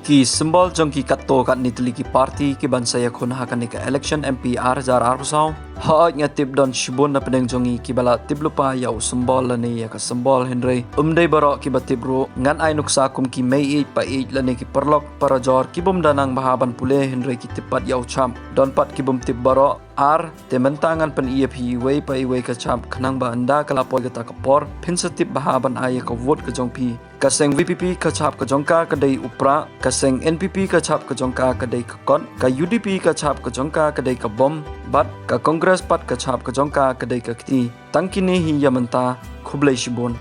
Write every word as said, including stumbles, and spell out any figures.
Ki symbol jong ki katto katne tylli ki party ki ban sa ïakhun ha kane ka election M P ar hajar arphew saw. Hooid, nga tip don shibun na pdeng jong ngi ki ba la tip lypa ïa u symbol lane ïa ka symbol, hynrei ym dei baroh ki ba tip ruh. Ngan ai nuksa kum ki mei ïeit pa ïeit lane ki paralok parajor ki bym da nang bha ban pule hynrei ki tip pat ïa u chap. Don pat ki bym tip baroh. Ar, te mynta ngan pyni ïa phi iwei pa iwei ka chap khnang ba ynda ka la poi kata ka por phin sa tip bha ban ai ïa ka vote ka jong phi. Ka seng V P P ka chap ka jong ka ka dei u prah, ka seng N P P ka chap ka jong ka ka dei ka kot, ka U D P ka chap ka jong ka ka dei ka bom, bad ka Congress pat ka chap ka jong ka ka dei ka kti. Tang kine hi ïa mynta, khublei shibun.